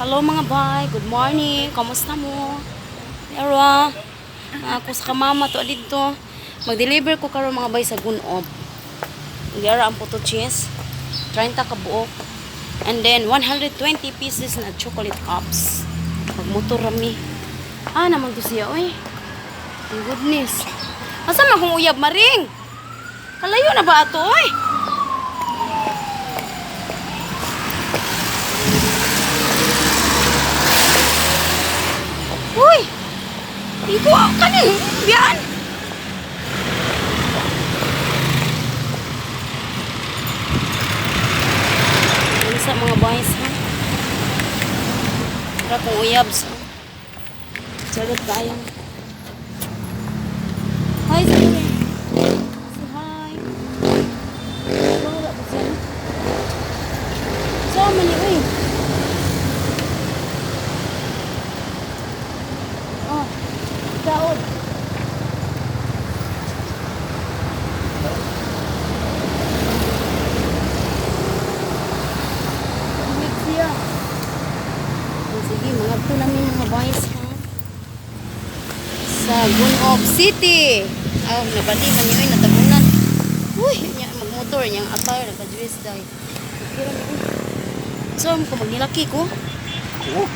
Hello, mga bay, good morning. Kamusta mo? Erwa. Ako sa kamama to dito. Mag-deliver ko karon, mga bay, sa Gunob. Gyara ang puto cheese. 30 ka buok. And then 120 pieces na chocolate cups. Magmotor rami. Ah, naman to siya, oy. My goodness. Asa man kung uyab maring? Kalayo na ba ato, oy? Uy! Iko kanin biyan. Ano sa mga boys, ha? Tara kung uyab sa. Charot tayo. Hi, sorry. Say hi. Wala ba siya? Saan man ni, uy? Oh, daod. Init siya. Oh, sige, mga to namin, mga boys, ha? Sa Gunob City. Ah, nabali man yun, natabunan. Uy, nya magmotor niyang attire, naka-dress dahil. Okay ra ni. So, ko magnilaki ko. Oh.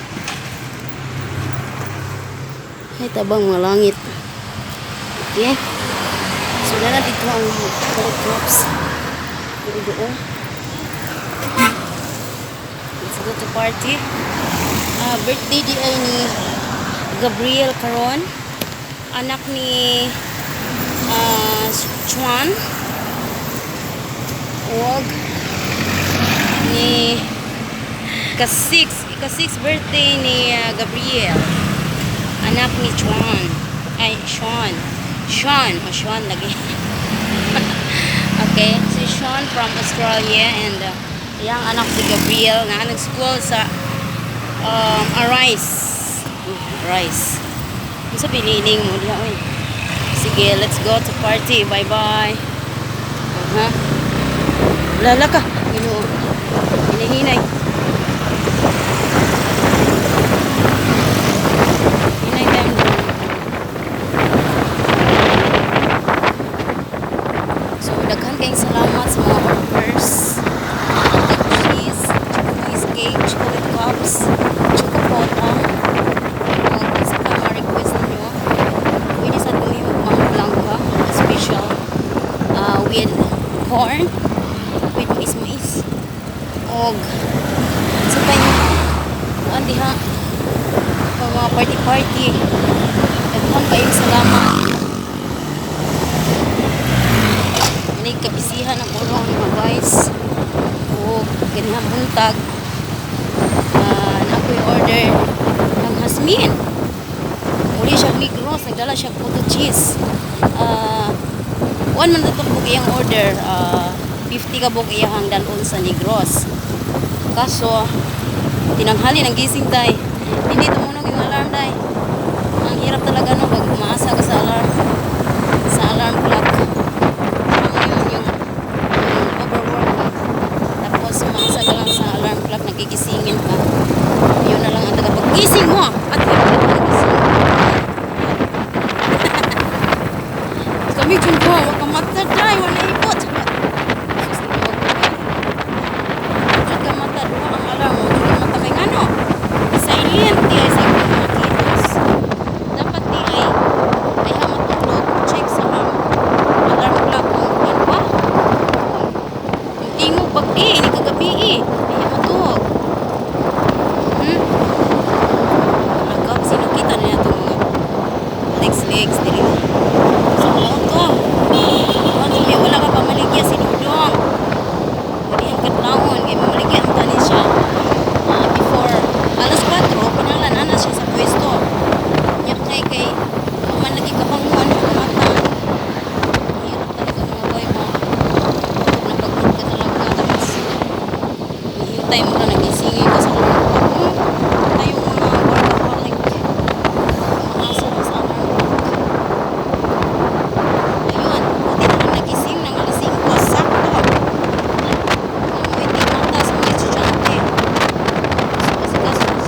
Ay, tabang mga langit. Okay. So, na dito ang chocolate drops. Dito doon. Let's go to party. Ah, birthday di ay ni Gabriel karon. Anak ni Chuan. Og ni ika-6 birthday ni Gabriel. Anak ni Chuan. Ay, Sean. Sean. O, Sean lagi. Okay, si Sean from Australia and iyang anak si Gabriel na nag-school sa Arise. Arise. Ano sa pilining mo diha, oy? Sige, let's go to party. Bye-bye. Ha? Lala ka. Ginoo. Hinahinay. Hinay tayo doon. So, daghan kayong salamat sa mga orders. Cheese, chocolate cake, chocolate cups, choco pota. Kung isa pa mga request ninyo, pwede sa itong mga blanca, special with corn, with mais-mais. Og sa pa yung kuan diha, mga party-party. Daghan kayong salamat. Ini kabisihan ang ulo, mga guys. O ganihang buntag. Na ako'y order ng Hasmin. Uli siya Negros, nagdala siya puto cheese. One man to buok iyang order, 50 ka buok iyang dalon sa Negros. Kaso tinanghali ng gising tay. Hindi tumunog yung alarm day. Ang hirap talaga, no, pag umaasa ka sa alarm clock. Ano yun, yung overwork ka. Tapos umaasa ka lang sa alarm clock, nagigisingin ka. Yun na lang ang tagapaggising mo. At hirap ka gising. Kami dyan ko, wag ka mata day, wala ipot. Sus, Ginoo ko, eh. Jud ka mata, duha ang alarm mo, jud ka mata kay ngano? Silent di ay sa imong mga kilos. Dapat di ay ha matulog, check sa alarm clock kung kuan ba. Kung tingog pag di, ini kagabi eh. Ay matuog. Talaga, sino kita na itong mga legs legs dili. Sa auto. Ano may wala ka pamaligya si Dudong. Hindi ang kadlawon kay mamaligya ang tani siya. Before alas 4 pangalan ana siya sa pwesto. Nya kay wa man lagi kabanguan mga mata. Ang hirap talaga, mga boy mo. Pagod na pagod ka talaga, tapos hihintay mo na nagisingin ka sa alarm clock. Tayong mga workaholic. Umaasa lang sa alarm clock. Ayun, buti na lang nagising ng alas 5, sakto. Ang waiting mata sa mga estudyante. So, asikaso ko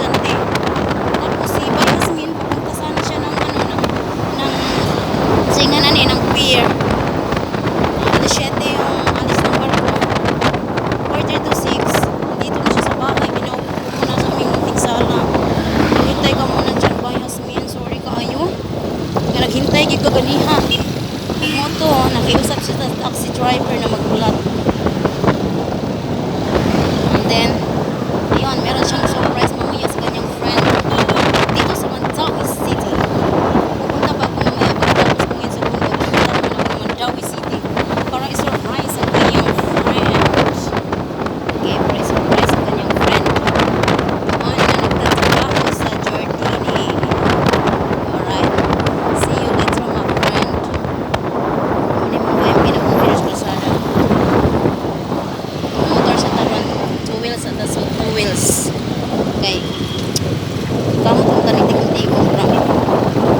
Fuels. Kay kamot ang tanig tigong ra.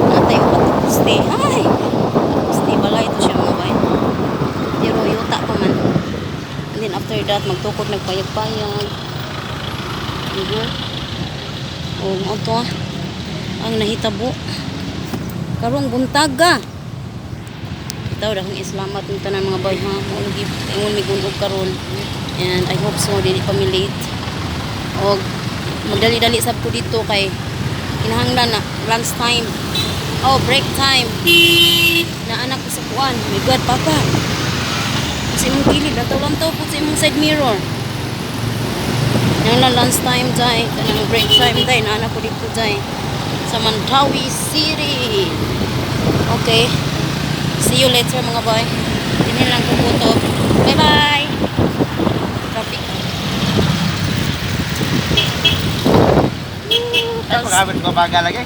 Natay upat ka poste. Ay! Poste balay to siya, mga bay. Pero yuta pa man. And then after that, magtukod nagpayag-payag. Diba? O, mao to ah. Ang nahitabo. Karong buntaga. Itaw, daghang salamat ng tanan, mga bay, ha. Mao lagi ingon mi gunog karon. And I hope so dili pa mi late. Og magdali-dali sab ko dito kay kinahanglan na lunch time. Oh, break time. Naanak ko sa kuan. My God, Papa. Sa imong kilid, lantaw-lantaw po sa imong side mirror. Nang lunch time day, kanang break time day, naanak ko dito day. Sa Mandaue City. Okay. See you later, mga boy. Dinhi lang ko puto. Bye-bye. Traffic. Ay, pag-abot ko baga lagi.